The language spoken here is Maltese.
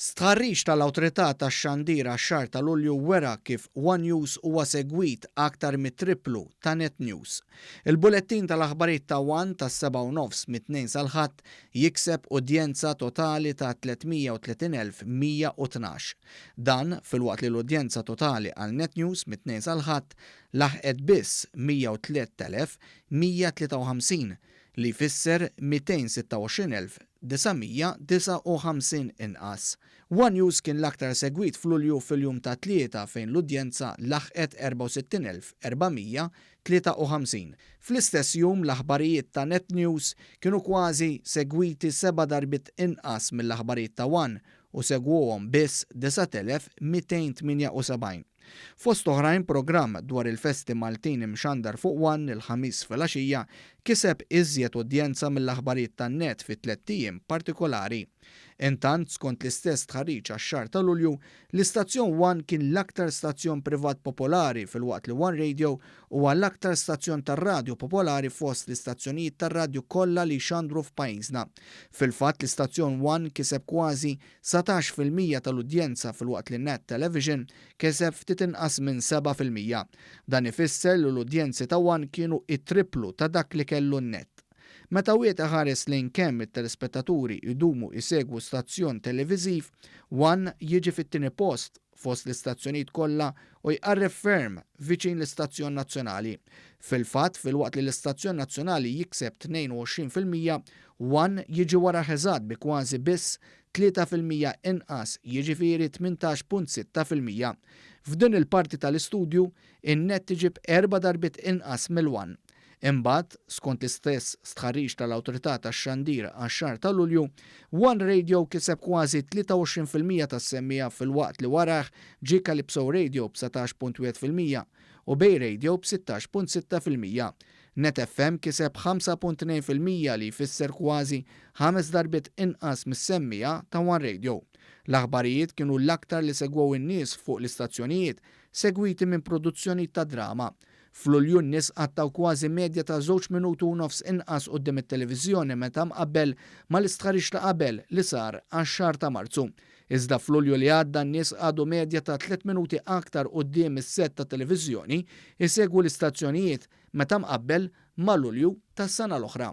Stħarriġ tal-Awtorità tax-Xandir għax-xahar ta' Lulju wera kif One News huwa segwit aktar mit-tripplu ta' Net News. Il-bulettin tal-aħbarijiet ta' One tas-7:30 mit-Tnejn sal-Ħadd jikseb udjenza totali ta' 330,112. Dan filwaqt li l-udjenza totali għal Net News mit-Tnejn sal-Ħadd laħqet biss 103,153 li jfisser 226,959 inqas. One News kien l-aktar segwit f'Lulju fil-jum tat-Tlieta fejn l-udjenza laħqet 64,453. Fl-istess jum l-aħbarijiet ta' Net News kienu kważi segwiti seba' darbiet inqas mill-aħbarijiet ta' One u segwuhom biss 9,278. Fost oħrajn programm dwar il-festi Maltin imxandar fuq One il-Ħamis filgħaxija kiseb iżjed udjenza mill-aħbarijiet tan-Net fi tlett ijiem partikolari. Intant, skont l-istess stħarriġ għax-xahar ta' Lulju, l-istazzjon One kien l-aktar stazzjon privat popolari filwaqt li One Radio huwa l-aktar stazzjon tar-radju popolari fost l-istazzjonijiet tar-radju kollha li jxandru f'pajjiżna. Fil-fatt, l-istazzjon One kiseb kważi 19% tal-udjenza filwaqt li Net Television kiseb ftit inqas minn 7%. Dan ifisser li l-udjenzi ta' One kienu t-tripplu ta' dak li kellu n-Net. Meta wieħed iħares lejn kemm it-telespettaturi jdumu jsegwu stazzjon televiżiv, One jiġi fit-tieni post fost l-istazzjonijiet kollha u jqarreb ferm viċin l-istazzjon nazzjonali. Fil-fatt, filwaqt li l-istazzjon nazzjonali jikseb 22%, One jiġi warah eżatt bi kważi biss 3% inqas, jiġifieri 18.6%. F'din il-parti tal-istudju, in-Net iġib erba' darbiet inqas mill-One. Imbagħad, skont l-istess stħarriġ tal-Awtorità tax-Xandir għax-xahar ta' Lulju, One Radio kiseb kważi 23% tas-semmiegħa filwaqt li warajh ġie Calypso Radio b'19.1% u Bay Radio b'16.6%. Net FM kiseb 5.2% li jfisser kważi ħames darbiet inqas mis-semmiegħa ta' One Radio. L-aħbarijiet kienu l-aktar li segwew in-nies fuq l-istazzjonijiet, segwiti minn produzzjonijiet ta' drama. F'Lulju n-nies qattgħu kważi medja ta' żewġ minuti u nofs inqas quddiem it-televiżjoni meta mqabbel mal-istħarriġ ta' qabel li sar għax-xahar ta' Marzu. Iżda f'Lulju li għadda n-nies qagħdu medja ta' tliet minuti aktar quddiem is-sett tat-televiżjoni jsegwu l-istazzjonijiet meta mqabbel ma' Lulju tas-sena l-oħra.